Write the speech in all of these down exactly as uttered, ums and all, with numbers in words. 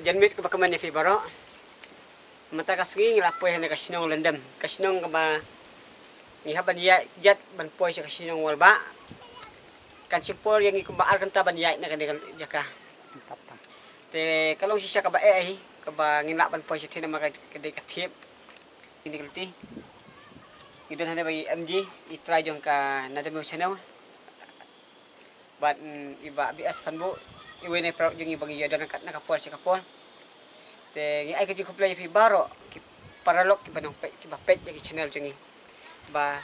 Janmiet kaba kmen ïa phi baroh. Mynta ka sngi ngi la poi ha kane ka shnong Lyndem, ka shnong kaba ngi hap ban ïaid jet ban poi sha ka shnong Walbah. Kan shim por ïa ngi kumba ar kynta ban ïaid na kane ka jaka. Te ka long shisha kaba eh hi, kaba ngin lah ban poi shatei namar ka dei ka thiep. Kine ki lynti ngi don hangne bad i M G, i trai jong ka Nadem Channel. Bad, mm, i Bah B S Phanbuh, iwei na i paralok jong ngi ba ngi ïa don ryngkat na ka por sha ka por. Te ngi ai ka jingkhublei ïa phi baroh ki paralok kiba nang peit, kiba peit ïa ki channel jong ngi. Ba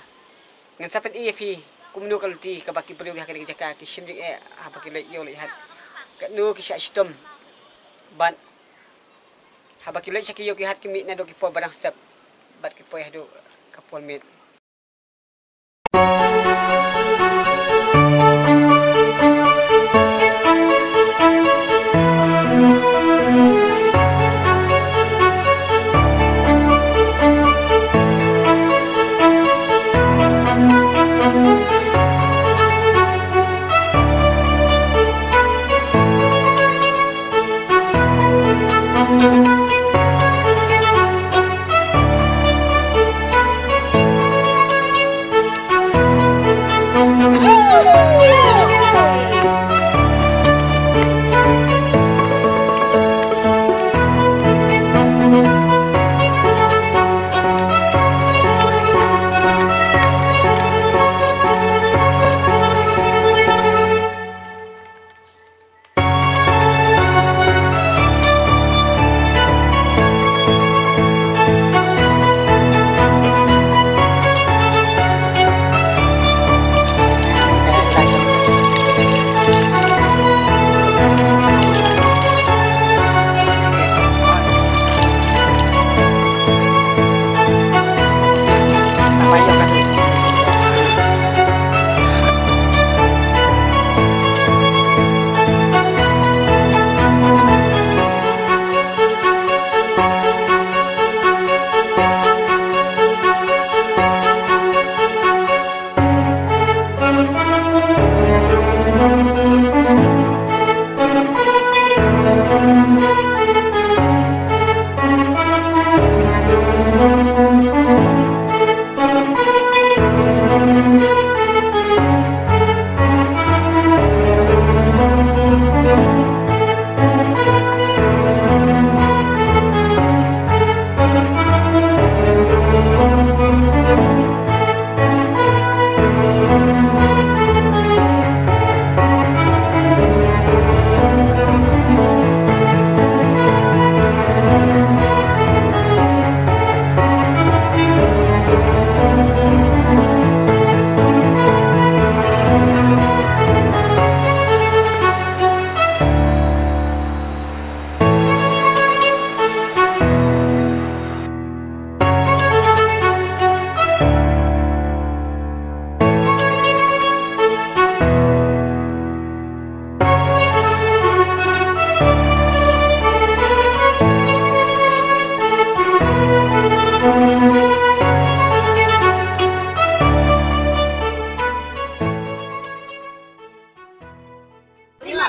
ngin sa pyni ïa phi kumno ka lynti kaba ki briew ha kane ka jaka ki shim jingeh haba ki leit ïew leit hat. Katno ki shah shitom. Bad haba ki leit sha ki ïew ki hat ki mih naduh ki por ba dang step bad ki poi haduh ka por miet.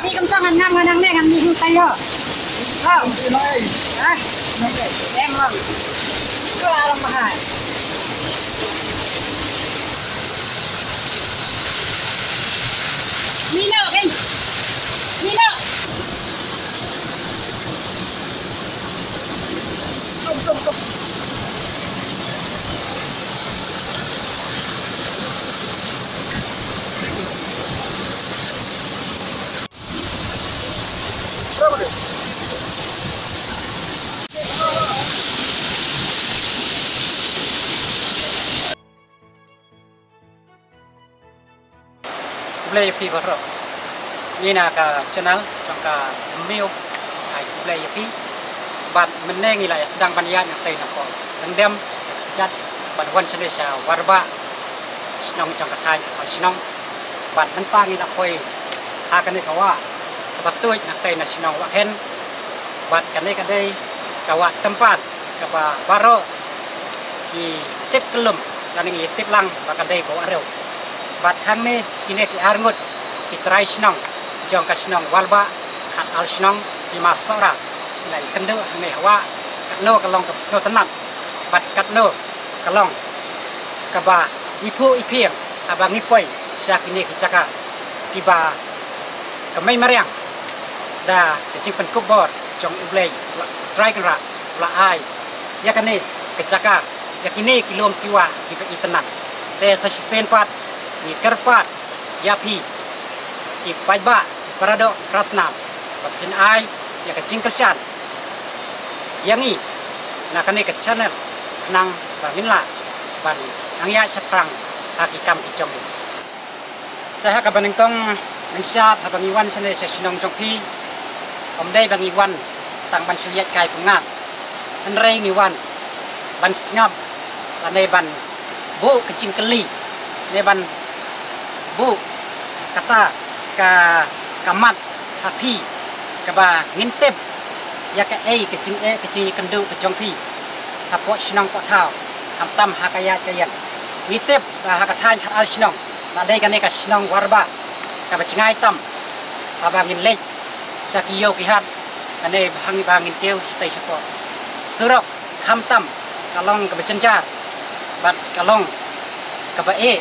Ni kam tang ngan nang nang ne ngan ni hu tayo. Wow. Ha? Em bang. Ko alam mahal. Mino kan. Mino. Khublei ïa phi baroh. Ngi na ka channel jong ka Mio, ai khublei ïa phi. Bad mynne ngi la ïa sdang ban ïaid na tei na pol. Lyndem, ka kjat, bad wan shane sha Warbah, shnong jong ka thaiñ ka Al Shnong. Bad mynta ngi la poi ha kane ka wah kaba tuid na tei na shnong Wahkhen. Bad kane ka dei ka wah Tympan kaba baroh ngi tip kyllum lane ngi tip lang ba ka dei ka wah riew. Bad hangne kine ki arngut ki trai shnong jong ka shnong Warbah, Khat Al Shnong, Hima Sohra. Ngi kynduh hangne hawa, katno ka long kaba sngewtynnat bad katno ka long kaba iphuh iphieng haba ngi poi sha kine ki jaka kiba ka mei mariang da ka jingpynkup bor jong U Blei, la Trai Kynrad la ai ïa kane ka jaka, ïa kine ki lum ki wah kiba itynnat. Te sa shisien pat ngi kyrpad ïa phi ki paidbah, ki paradoh parasnam, ba phin ai ïa ka jingkyrshan ïa ngi na kane ka channel khnang ba ngin lah ban nang ïaid shaphrang ha ki kam ki jong ngi. Te ha kaba nyngkong, mynshuwa haba ngi wan shane sha shnong jong phi, ym dei ba ngi wan tang ban shu ïaid kai pyngngad, hynrei ngi wan ban sngap lane ban buh ka jingkylli, ne ban buh kata ka, ka mat ha phi, kaba ngin tip ïa kaei ka jingeh, ka jingïakynduh ka jong phi hapoh shnong poh thaw, khamtam ha ka ïaid ka ïeng. Ngi tip ba ha ka thaiñ Khatar Shnong, la dei kane ka shnong Warbah kaba jngai tam haba ngin leit sha ki ïew ki hat, kane ba hang ba ngin kiew shatei shapoh. Surok khamtam ka long kaba jynjar bad ka long kaba eh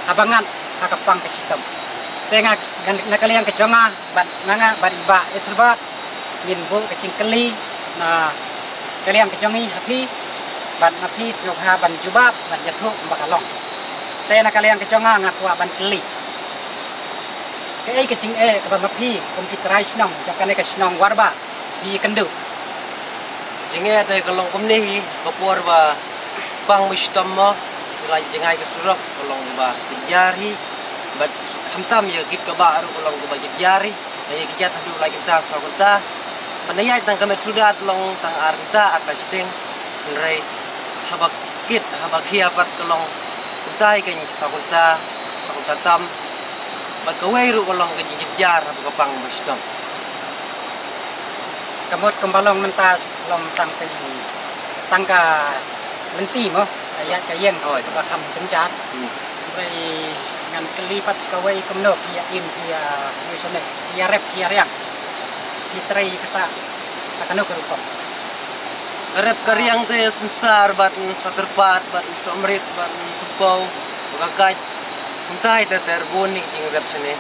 haba ngat ha ka pang ka shitom. Te nga, na ka liang ka jong nga bad na nga bad i Bah Ethelbert, ngin buh ka jingkylli na ka liang ka jong ngi ha phi, bad ma phi sngewbha ban jubab bad ïathuh kumba ka long. Te na ka liang ka jong nga, nga kwah ban kylli, kaei ka jingeh kaba ma phi kum ki trai shnong jong kane ka shnong Warbah phi ïakynduh? Jingeh te ka long kumne hi, ka por ba pang ba shitom mo, sa la jngai ka surok ka long ba jynjar hi, bad khamtam ïa ka kit ka bah ruh ka long kaba jynjar hi. Ïa ka jat haduh lai kynta saw kynta, ban ïaid tang ka met suda ka long tang ar kynta ar kynta shiteng, hynrei haba kit haba khia pat ka long kumta hi, ka saw kynta, saw kynta tam, bad kawei ruh ka long ka jingjynjar haba ka pang ba shitom. Ka mut kumba long mynta long tang ka, tang ka lynti mo, ka ïaid ka ïeng, hooid, kaba kham jynjar. Hmm. Hynrei ngan kylli pat sa kawei, kumno phi ïa im, phi ïa, phi ïa shane, phi ïa rep, phi ïa riang, phi trei kata ha kano ka rukom? Ka rep ka riang te synsar bad sa kyrpad bad sa mrit bad tympew, ba ka kait. Kumta hi te ter bun ni jingrep shane.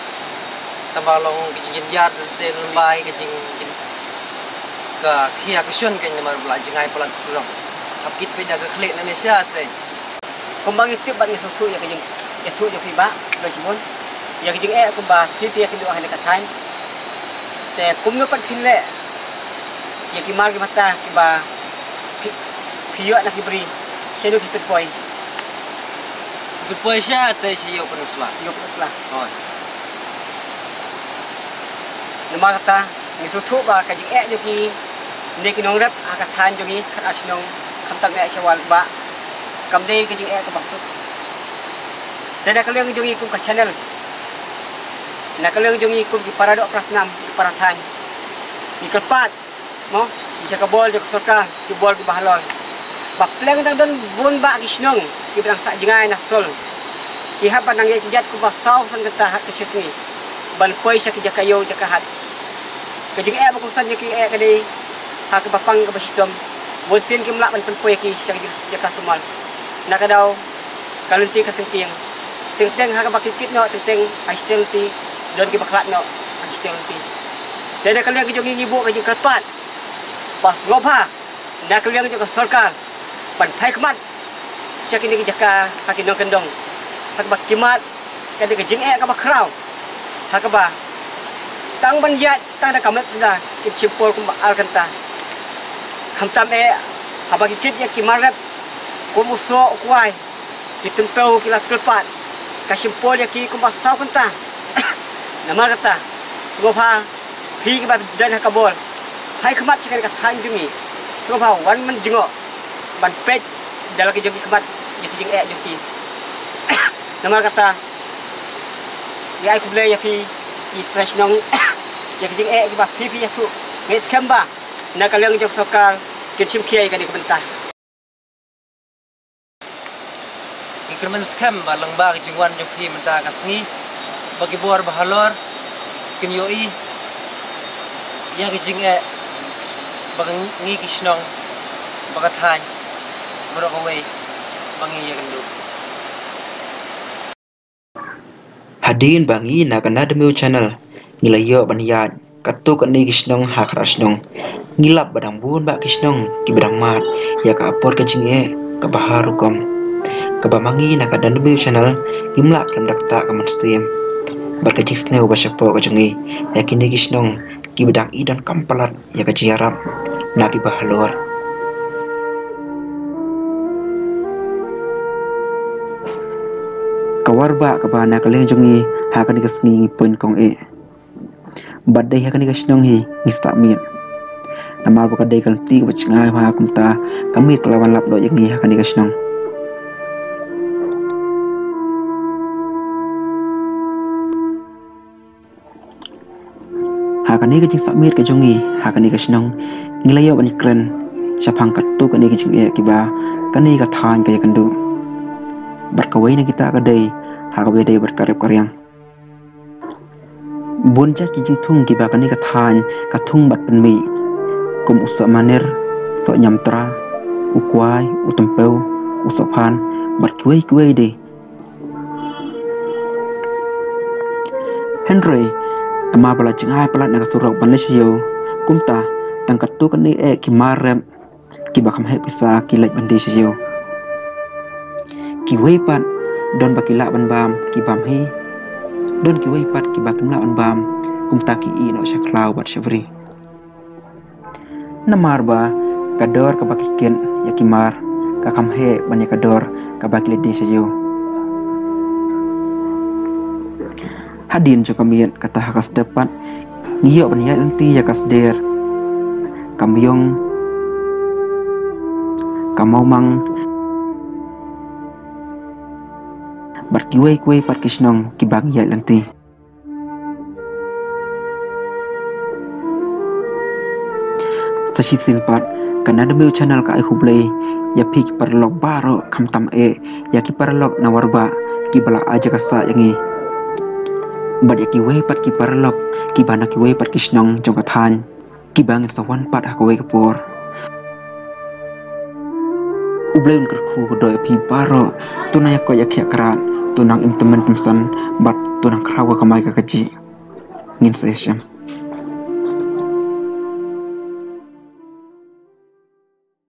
Tang ba long ka jingjynjar te sdei lymbai ka jing, jing, ka khia ka shon ka namar ba la jngai palat ka surok. Hap kit phi da ka khlieh na ne sha te. Kumba ngi tip bad ngi sngewthuh ïa ka jing, ïathuh ïa phi Bah, Bah Shibun, ïa ka jingeh kumba phi phi ïakynduh ha kane ka thaiñ. Te kumno pat phin leh ïa ki mar ki mata kiba phi, phi ïoh na ki bri, shano phi pynpoi? Pynpoi sha te sha ïew Pynursla. Ïew Pynursla. Hooid. Namar kata, ngi sngewthuh ba ka jingeh jong kine ki nongrep ha ka thaiñ jong ngi Khatar Shnong, khamtam eh sha Warbah, kam dei ka jingeh kaba suk. Te na ka liang jong ngi kum ka channel, na ka liang jong ngi kum ki paradoh parasnam, ki parathaiñ, ngi kyrpad mo, ki jaka bor jong ka sorkar, ki bor kiba halor, ba pleng dang don bun bah ki shnong kiba dang sah jngai na Sol, ki hap ban nang ïaid kjat kumba saw san kynta ha ka shi sngi ban poi sha ki jaka ïew jaka hat. Ka jingeh ba kongsan jong ki eh ka dei ha kaba pang kaba shitom, bun sien kim lah ban pynpoi ïa ki sha ki jaka sumar. Na ka daw ka lynti ka syngkien, teng teng ha kaba kit kit noh, teng teng ha ki shiteng lynti don kiba khlad noh ha ki shiteng lynti. Te na ka liang ka jong ngi ngi buh ka jingkyrpad ba sngewbha na ka liang jong ka sorkar ban phai khmat sha kine ki jaka ha ki nongkyndong, ha kaba ki mad ka dei ka jingeh kaba khraw, ha kaba tang ban ïaid tang da ka met suda kin shim por kumba ar kynta. Khamtam eh haba ki kit ïa ki mar rep kum u soh u kwai, ki tympew ki la kyrpad, ka shim por ïa ki kumba saw kynta. Namar kata, sngewbha phi kiba don ha ka bor, phai khmat sha kane ka thaiñ jong ngi, sngewbha wan man jngoh ban peit da la ki jong ki khmat ïa ki jingeh jong ki. Namar kata, ngi ai khublei ïa phi ki trai shnong ïa ki jingeh kiba phi phi ïathuh. Ngi skhem ba na ka liang jong ka sorkar kin shim khia ïa kane ka bynta. Ngi kyrmen skhem ba lyngba ka jingwan jong phi mynta ka sngi, ba ki bor ba halor kin ïohi Ïa ka jingeh ba ka ngi ki shnong, ba ka thaiñ, baroh kawei ba ngi ïakynduh. Hadien ba ngi na ka Nadmiu Channel ngi la ïoh ban ïaid katto katne ki shnong ha khadar shnong, ngi lap ba dang bun bah ki shnong kiba dang mad ïa ka apot ka jingeh kaba har rukom, kaba ma ngi na ka Nadmiu Channel ngim lah khlem da ktah ka mynsiem bad ka jingsngew ba shapoh ka jong ngi ïa kine ki shnong kiba dang i donkam palat ïa ka jingïarap na kiba halor. Ka warbah kaba na ka liang jong ngi ha kane ka sngi ngi pynkhong eh. Bad dei ha kane ka shnong hi ngi sah miet. Namar ba ka dei ka lynti kaba jngai bha, kumta ka miet ka la wan lap doh ïa ngi ha kane ka shnong. Ha kane ka jingsah miet ka jong ngi ha kane ka shnong, ngi la ïoh ban ïakren shaphang katto katne ka jingeh kiba kane ka thaiñ ka ïakynduh. Bad kawei na kita ka dei ha kaba ïadei bad ka rep ka riang. Bun jait ki jingthung kiba kane ka thaiñ ka thung bad pynmih, kum u soh maner, soh ñiamtra, u kwai, u tympew, u soh phan, bad kiwei kiwei de. Hynrei namar ba la jngai palat na ka surok ban leit sha ïew, kumta tang katto katne eh ki mar rep kiba kham heh pisa ki leit ban die sha ïew. Kiwei pat don ba ki lah ban bam, ki bam hi. Don kiwei pat kiba kim lah ban bam, kumta ki ïeh noh sha khlaw bad sha bri. Namar ba ka dor kaba ki kit ïa ki mar ka kham heh ban ïa ka dor kaba ki leit die sha ïew. Hadien jong ka miet kata ha ka step pat ngi ïoh ban ïaid lynti ïa ka Sder, ka Myong, ka Mawmang, bad kiwei kiwei pat ki shnong kiba ngi ïaid lynti. Sa shisien pat ka Nadmiu Channel ka ai khublei ïa phi ki paralok baroh, khamtam eh ïa ki paralok na warbah kiba la ai jaka sah ïa ngi, bad ïa kiwei pat ki paralok kiba na kiwei pat ki shnong jong ka thaiñ kiba ngin sa wan pat ha kawei ka por. U Blei un kyrkhu kyrdoh ïa phi baroh. To nang ïa koit ïa khiah krad, to nang im tymmen tymsan, bad to nang khraw ka kamai ka kajih. Ngin sa ïashem.